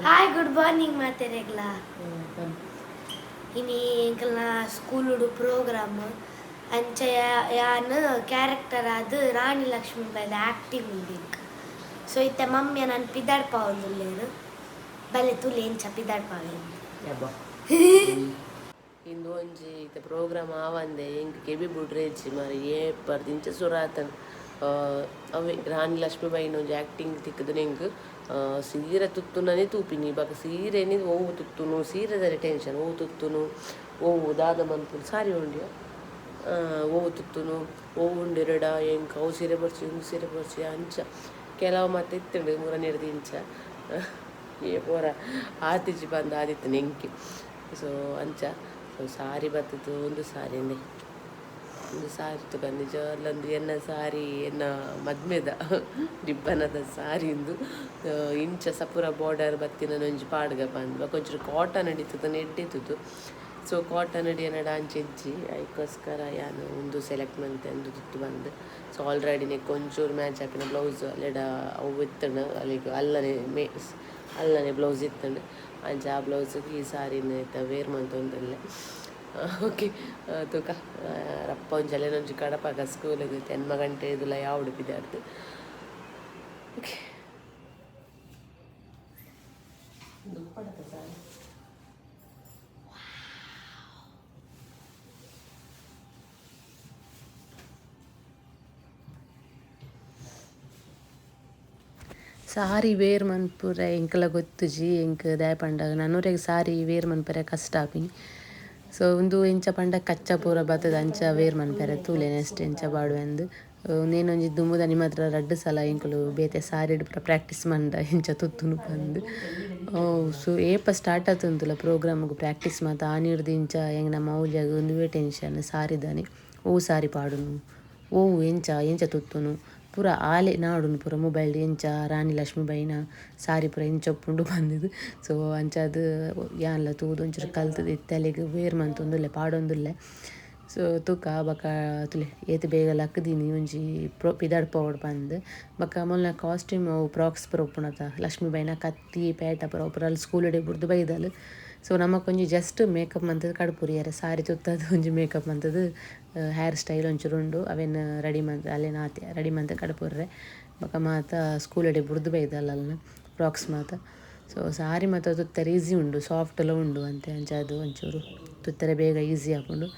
Hi, good morning ಮಾತೆರೆಗ್ಲಾ. ಇನಿ ಎಂಕಲ್ನ ಸ್ಕೂಲುಡು programme. ಅಂಚ ಯಾನ್ ಕ್ಯಾರೆಕ್ಟರ್ ಆದ್ ರಾಣಿ ಲಕ್ಷ್ಮೀಬಾಯಿದ ಆಕ್ಟಿಂಗ್ ಉಂಡು ಎಂಕ್. ಸೊ ಇತ್ತೆ ಮಮ್ಮಿ ನಾನು ಪಿದಾಡ್ಪಾವೊಂದುಲ್ಲೆರ್. ಬಲೆ ತೂಲೆ ಎಂಚ ಪಿದಾಡ್ಪಾವೆ. ಇಂದು ಒಂಜಿ ಇತ್ತೆ ಪ್ರೋಗ್ರಾಮ್ ಆವಂದೆ ಎಂಕ್ ಕೆಬಿ ಬುಡ್ರೇಜಿ ಮಾರೆ. ಏಪರ್ದ್ ಇಂಚ ಸುರಾತನ್ ಅವೆ ರಾಣಿ ಲಕ್ಷ್ಮೀಬಾಯಿನ ಒಂಜಿ ಆಕ್ಟಿಂಗ್ ತಿಕ್ಕುದು. ಎಂಕ್ ಸೀರೆ ತುತ್ತುನನೇ ತೂಪಿನಿ ಬೊಕ ಸೀರೆನಿ ಒವು ತುತ್ತುನು, ಸೀರೆದರೆ ಟೆನ್ಷನ್, ಒವು ತುತ್ತುನು, ಒವು ದಾದ ಮನ್ಪುನು, ಸಾರಿ ಉಂಡಿಯ ಒವು ತುತ್ತುನು, ಒವು ಉಂಡಿರಡ, ಎಂಕ್ ಅವು ಸೀರೆ ಬೊರ್ಚಿ, ಉಂದು ಸೀರೆ ಬೊರ್ಚಿ, ಅಂಚ ಕೆಲವು ಮತ್ತೆ ಇತ್ತುಂಡು ಮೂರನೇರ್ದು ಇಂಚ ಏ ಪೂರ ಆತಿಜಿ ಬಂದು ಆದಿತ್ತು ಎಂಕೆ. ಸೊ ಅಂಚ ಸೊ ಸಾರಿ ಬತ್ತದು. ಒಂದು ಸಾರಿನೇ, ಒಂದು ಸಾರಿ ತುಕ ನಿಜವಾಗ್ಲಂದು ಎನ್ನ ಸಾರಿ, ಎನ್ನ ಮದ್ಮೆದ ರಿಬ್ಬನದ ಸಾರಿ ಇಂದು. ಇಂಚ ಸಪುರ ಬಾರ್ಡರ್ ಬತ್ತಿನ ಒಂಜಿ ಪಾಡ್ಗ ಪಂದ್ ಬೊಕ ಒಂಚೂರು ಕಾಟನ್ ಇತ್ತದ ಎಡ್ಡೆತ್ತುದು. ಸೊ ಕಾಟನ್ ಎನ್ನಡ ಅಂಚ ಇಜ್ಜಿ. ಐಕೋಸ್ಕರ ಯಾನ್ ಉಂದು ಸೆಲೆಕ್ಟ್ ಮಂತೆ, ಅಂದು ತುತ್ತು ಬಂದು. ಸೊ ಆಲ್ರೆಡಿ ನೆಕ್ ಒಂಚೂರು ಮ್ಯಾಚ್ ಆಪಿನ ಬ್ಲೌಸ್ ಅಲ್ಲೆಡ ಅವು ಇತ್ತಂಡು. ಅಲ್ಲಿಗೆ ಅಲ್ಲನೆ ಮೇ ಅಲ್ಲನೆ ಬ್ಲೌಸ್ ಇತ್ತಂಡು. ಅಂಚ ಆ ಬ್ಲೌಸ್ಗೆ ಈ ಸಾರಿನ ಇತ್ತ ವೇರ್ ಮಂತೊಂದುಲ್ಲೆ. ಓಕೆ, ತೂಕ ರಪ್ಪ ಒಂಜಿ ಅಲ್ಲೇನೊಂಜಿ ಕಡಪಾಗ ಸ್ಕೂಲಿಗೆ 8 ಗಂಟೆ ಇದುಲ ಯಾವಡು ಪಿದಾಡ್ದು. ಓಕೆ, ದುಪ್ಪಡತ ಸಾರಿ. ಸಾರಿ ವೇರ್ ಮನ್ಪುರೆ ಎಂಕಲ ಗೊತ್ತುಜಿ. ಎಂಕ್ ದಾಯೆ ಪಂಡ ನನೊರೆಗ್ ಸಾರಿ ವೇರ್ ಮನ್ಪರೆ ಕಷ್ಟ ಆಪಿನಿ. ಸೊ ಉಂದು ಎಂಚ ಪಂಡ ಕಚ್ಚ ಪೂರ ಬತ್ತದ, ಅಂಚ ವೇರ್ ಮನ್ಪರೆ. ತೂಲೆ ನೆಕ್ಸ್ಟ್ ಎಂಚ ಬಾಡುವೆಂದು. ಉಂದೇನೊಂಜಿ ದುಂಬುದ ನಿಮ್ಮ ಹತ್ರ ರಡ್ಡ್ ಸಲ ಎಂಕುಲು ಬೇತೆ ಸಾರಿಡ್ ಪೂರ ಪ್ರಾಕ್ಟೀಸ್ ಮಂದ ಎಂಚ ತುತ್ತುನು ಪಂದ್. ಸೊ ಏಪ ಸ್ಟಾರ್ಟ್ ಆತುಂತುಲ ಪ್ರೋಗ್ರಾಮ್ಗ್ ಪ್ರಾಕ್ಟೀಸ್ ಮಾತ ಆನಿರ್ದು ಇಂಚ ಎಂಗ್ನ ಮೌಲ್ಯಗ್ ಉಂದುವೇ ಟೆನ್ಷನ್ ಸಾರಿದಾನೆ. ಓ ಸಾರಿ ಪಾಡುನು, ಓ ಎಂಚ ಎಂಚ ತುತ್ತುನು, ಪೂರ ಆಲೆ ನಾಡುನು ಪೂರ ಮೊಬೈಲ್, ಎಂಚ ರಾಣಿ ಲಕ್ಷ್ಮೀಬಾಯಿನ ಸಾರಿ ಪೂರ ಎಂಚ ಉಪ್ಪುಂಡು ಪಂದುದು. ಸೊ ಅಂಚಾದ್ ಯಾನ್ಲ ತೂದು ಒಂಚೂರು ಕಲ್ತುದು ಇತ್ತೆ ವೇರ್ ಮಂತೊಂದುಲ್ಲೆ, ಪಾಡೊಂದುಲ್ಲೆ. ಸೊ ತೂಕ ಬೊಕ ತೂಲೆ ಏತ್ ಬೇಗ ಲಕ್ಕ್ದಿನಿ ಒಂಜಿ ಪ್ರೊ ಪಿದಾಡ್ ಪೋವೊಡು ಪಂದ್. ಬೊಕ ಮೊಲ್ನ ಕಾಸ್ಟ್ಯೂಮ್ ಅವು ಫ್ರಾಕ್ಸ್ ಪೂರ ಉಪ್ಪುನತ, ಲಕ್ಷ್ಮೀಬಾಯಿನ ಕತ್ತಿ ಪೇಟ ಪೂರ ಪೂರ ಅಲ್ಲಿ ಸ್ಕೂಲುಡೆ ಬುಡ್ದು ಬೈದಲ್. ಸೊ ನಮಕೊಂಜಿ ಜಸ್ಟ್ ಮೇಕಪ್ ಮಂತುದು ಕಡಪುರಿಯೆರೆ, ಸಾರಿ ತುತ್ತದು ಒಂಜಿ ಮೇಕಪ್ ಮಂತುದು ಹೇರ್ ಸ್ಟೈಲ್ ಒಂಚೂರು ಉಂಡು, ಅವೆನ್ ರೆಡಿ ಮಂತ್ ಅಲ್ಲೇನ ಆತೆ ರೆಡಿ ಮಂತ್ ಕಡಪುರ್ರೆ. ಬೊಕ ಮಾತ ಸ್ಕೂಲುಡೆ ಬುಡ್ದು ಬೈದಲ್ ಅಲ್ನ ಫ್ರಾಕ್ಸ್ ಮಾತ. ಸೊ ಸಾರಿ ಮಾತ ತುತ್ತರೆ ಈಸಿ ಉಂಡು, ಸಾಫ್ಟ್ ಎಲ್ಲ ಉಂಡು ಅಂತೆ. ಅಂಚಾದ್ ಒಂಚೂರು ತುತ್ತರೆ ಬೇಗ ಈಸಿ ಆಪುಂಡು.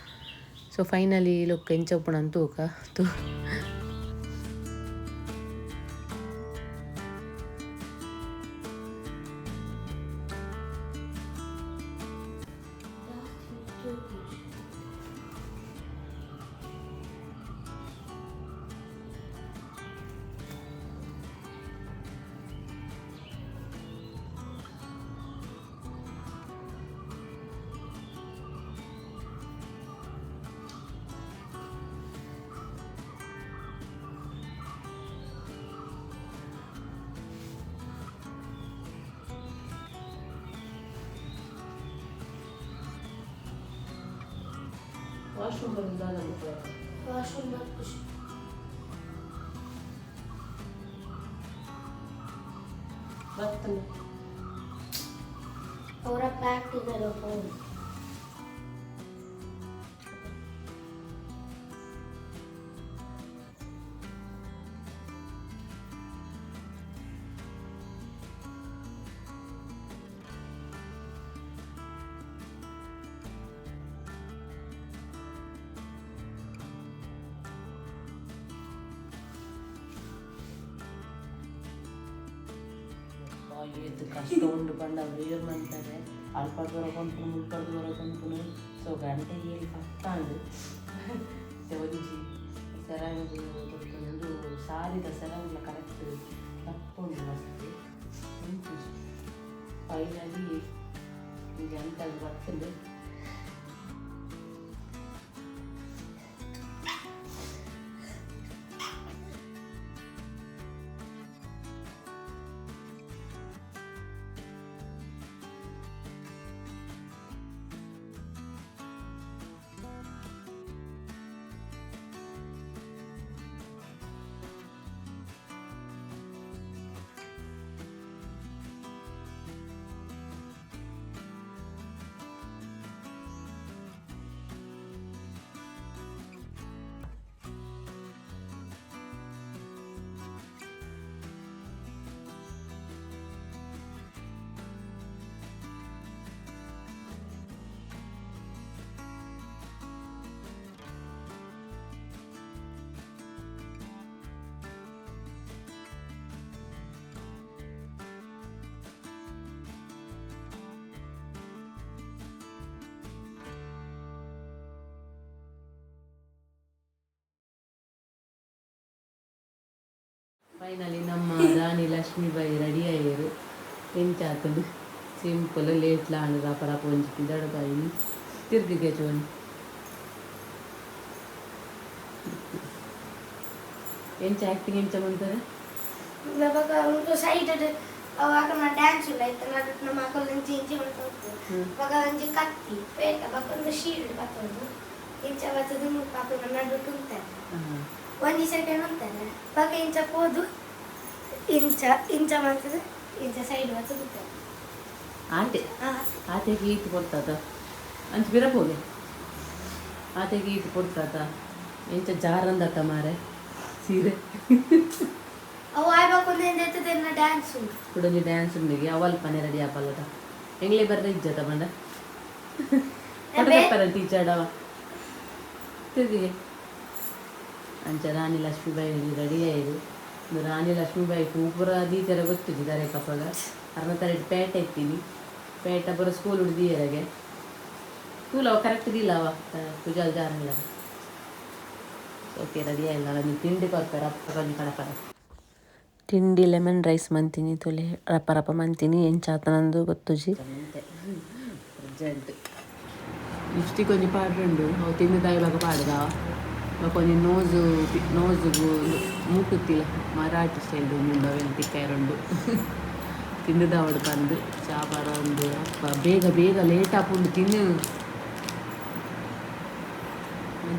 ಸೊ ಫೈನಲಿ ಲುಕ್ ಎಂಚ ಉಪ್ಪುಂಡು ತೂಕ ತೂ. ವಾಶ್ರೂಮ್ ಬಂದ. ವಾಶ್ರೂಮ್ ಬರ್ಪುಜಿ. ಬರ್ತನೆ. ಅವರ ಪ್ರಾಕ್ಟಿಕಲ್ ಫೋನ್. ಏತ್ ಕಷ್ಟ ಉಂಡು ಪಂಡ ವೇರ್ ಮನ್ಪರೆ. ಅಲ್ಪರ್ದ್ ಒರ ಪನ್ಪುನು, ಮುಲ್ಪರ್ದ್ ಒರ ಪನ್ಪುನು. ಸೊ ಗಂಟೆ 7 ಪತ್ತಾಂಡ್. ಒಂಜಿ ಸೆರಂಗು ಉಂದು ಸಾರಿದ ಸೆರಂಗ್ಲ ಕರೆಕ್ಟ್ ದಪ್ಪ ಮಸ್ತ್. ಫೈನಲಿ ಒಂಜಿ ಅಂತಾಗ್ ಬತ್ತುಂಡು. ಫೈನಲಿ ನಮ್ಮ Rani Lakshmibai ready ಆಯೇರು. ಎಂಚಾತುಂಡು simple late ಲಾಂಡ್ ರಪ ರಪ ಒಂಜಿ ಪಿದಡ ಬಾಯಿನಿ ತಿರ್ಗಿಗೆ ಚೋನಿ. ಎಂಚ ಆ್ಯಕ್ಟಿಂಗ್ ಎಂಚ ಮಂತಾರೆ? ಬೊಕ ಒಂದು ಸೈಡ್ ಅವಾಗ ಡ್ಯಾನ್ಸ್ ಉಲ್ಲ ಇತ್ತ ನಡುಟ್ ನಮ್ಮ ಅಕುಲು ಇಂಚಿ ಇಂಚಿ ಮಲ್ತೊಂದು. ಬೊಕ ಒಂಜಿ ಕತ್ತಿ ಪೇಟ ಬೊಕ ಒಂದು ಶೀಲ್ಡ್ ಬತ್ತೊಂದು ಇಂಚ ಬತ್ತದು ಮುಲ್ಪ ಅಕುಲ್ನ ನಡುಟ್ ಉಂತಾರೆ. ಒಂಜಿ ಸೆಕೆಂಡ್ ಉಂತಾರೆ, ಬೊಕ ಇಂಚ ಪೋದು ಇಂಚ ಇಂಚ ಮಲ್ತದು ಇಂಚ ಸೈಡ್ ಬತ್ತದು ಉಂತಾರೆ. ಆತೆ. ಆತೆಗೆ ಈತ್ ಕೊಡ್ತಾತ ಅಂಚ ಪಿರ ಪೋಗೆ. ಆತೆಗೆ ಈತ್ ಕೊಡ್ತಾತ ಎಂಚ ಜಾರಂದತ್ತ ಮಾರೆ ಸೀರೆ. ಅವು ಆಯ್ಬಾಕ ಒಂದು ಎಂತ ಡ್ಯಾನ್ಸ್ ಉಂಟು. ಕುಡೊಂಜಿ ಡ್ಯಾನ್ಸ್ ಉಂಡಿಗೆ ಅವಲ್ಪನೆ ರೆಡಿ ಆಪಲ್ಲದ ಎಂಗ್ಲೇ ಬರ್ರೆ ಇಜ್ಜತ ಬಂಡ ಫೋಟೋ ಟೀಚರ್ ಅವ ತಿರ್ಗಿಗೆ. ಅಂಚ ರಾಣಿ ಲಕ್ಷ್ಮೀಬಾಯಿ ರೆಡಿ ಆಯಿರು. ಇಂದು ರಾಣಿ ಲಕ್ಷ್ಮೀಬಾಯಿ ಪೂರ ದೀತೆರ ಗೊತ್ತಿದ್ದಾರೆ ಕಪಗ ಅರ್ನ ತರಟ್ ಪೇಟೆ ಇತ್ತೀನಿ ಪೇಟ ಪೂರ ಸ್ಕೂಲ್ ಹಿಡ್ದಿಯರಗೆ ಸ್ಕೂಲ್ ಅವ ಕರೆಕ್ಟ್ ದಿಲ್ಲ ಅವ ಪೂಜಾಲ್ ಜಾರಲ್ಲ. Okay, ready ಆಯಿಲ್ಲ. ಒಂಜಿ ತಿಂಡಿ ಕೊರ್ಪೆರ್ ಅಪ್ಪ ಒಂಜಿ ಕಡಪರ ತಿಂಡಿ ಲೆಮನ್ ರೈಸ್ ಮಂತೀನಿ ತೊಲೆ ರಪ ರಪ ಮಂತೀನಿ ಎಂಚಾತನಂದು ಗೊತ್ತುಜಿ. ಪ್ರೆಸೆಂಟ್ ಲಿಪ್ಸ್ಟಿಕ್ ಒಂಜಿ ಪಾಡ್ರುಂಡು. ಅವು ತಿಂದು ಬಾಗ ಪಾಡುದ. ಬೊಕ ಒಂಜಿ ನೋಸು ನೋಸುಗು ಮೂಕುತ್ತಿಲ ಮರಾಠಿ ಸ್ಟೈಲ್ ಒಂಜಿ ಉಂಡು ಅವೆನ್ ತಿಕ್ಕಾಯರುಂಡು. ತಿಂದುದಾವಡು ಪಂದು ಚಾ ಪರೊಂದು ಅಪ್ಪ ಬೇಗ ಬೇಗ ಲೇಟ್ ಆಪುಂಡು ತಿನ್ನು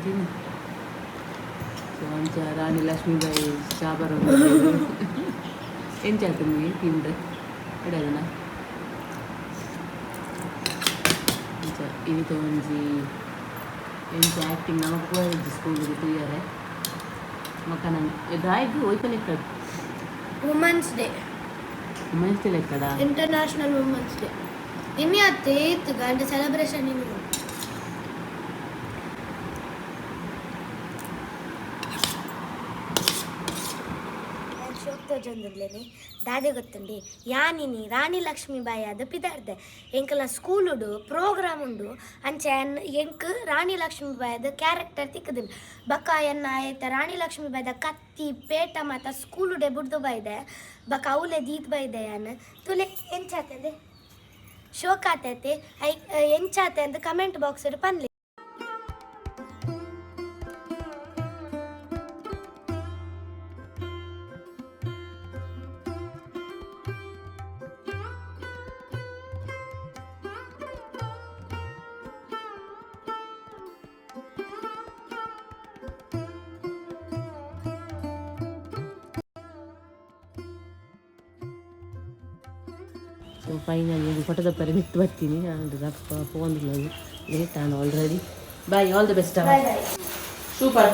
ತಿನ್ನು. ಸೊ ಅಂಚ ರಾಣಿ ಲಕ್ಷ್ಮೀಬಾಯಿ ಚಾ ಪರೊಂದು ಎಂಚ ಆತುಂಡು ತಿಂಡ್ರೆ ಎಡಗನ ಅಂಚ ಇನಿತ ಒಂಜಿ ಎಂಚ ಆ್ಯಕ್ಟಿಂಗ್ ನಮಕ್ ಪೋಯಿಜ್ಜಿ ಸ್ಕೂಲಿಗೆ ತೂಯರೆ ಮಕ್ಕ ನನ್ ದಾಯ್ಗ್ ಒಯ್ತ ಲೆಕ್ಕಡ್. Women's day. ವುಮೆನ್ಸ್ ಡೇ ಲೆಕ್ಕಡ. ಇಂಟರ್ನ್ಯಾಷನಲ್ ವುಮನ್ಸ್ ಡೇ ಇನ್ನು ಅತ್ತೆ ಇತ್ತು ಗಂಡ ಸೆಲೆಬ್ರೇಷನ್ ಇನ್ನು. ತೋಜೊಂದುಲ್ಲೇನೆ ದಾದೆ ಗೊತ್ತುಂಡಿ ಯಾನಿನಿ ರಾಣಿ ಲಕ್ಷ್ಮೀಬಾಯಿ ಆದ್ ಪಿದಾಡ್ದೆ. ಎಂಕಲ್ನ ಸ್ಕೂಲುಡು ಪ್ರೋಗ್ರಾಮ್ ಉಂಡು. ಅಂಚ ಎಂಕ್ ರಾಣಿ ಲಕ್ಷ್ಮೀಬಾಯಿದ ಕ್ಯಾರೆಕ್ಟರ್ ತಿಕ್ಕುದುಂಡು. ಬೊಕ ಎನ್ನ ಆಯ್ತ ರಾಣಿ ಲಕ್ಷ್ಮೀಬಾಯಿದ ಕತ್ತಿ ಪೇಟ ಮಾತ ಸ್ಕೂಲುಡೆ ಬುಡ್ದು ಬೈದೆ. ಬೊಕ ಅವ್ಲೆ ದೀದ್ ಬೈದೆ ಯಾನ್. ತುಲೆ ಎಂಚಾತದೆ ಶೋಕ್ ಆತೈತೆ I ಎಂಚಾತೆ ಅಂತ ಕಮೆಂಟ್ ಬಾಕ್ಸ್ ಪನ್ಲೆ. ಸೊ ಫೈನಲಿ ಫೋಟೋದ ಪರಿ ಮಿತ್ತು ಬರ್ತೀನಿ ನಾನು. ಅಪ್ಪ phone late on already. Bye, all the best. Bye bye. Super.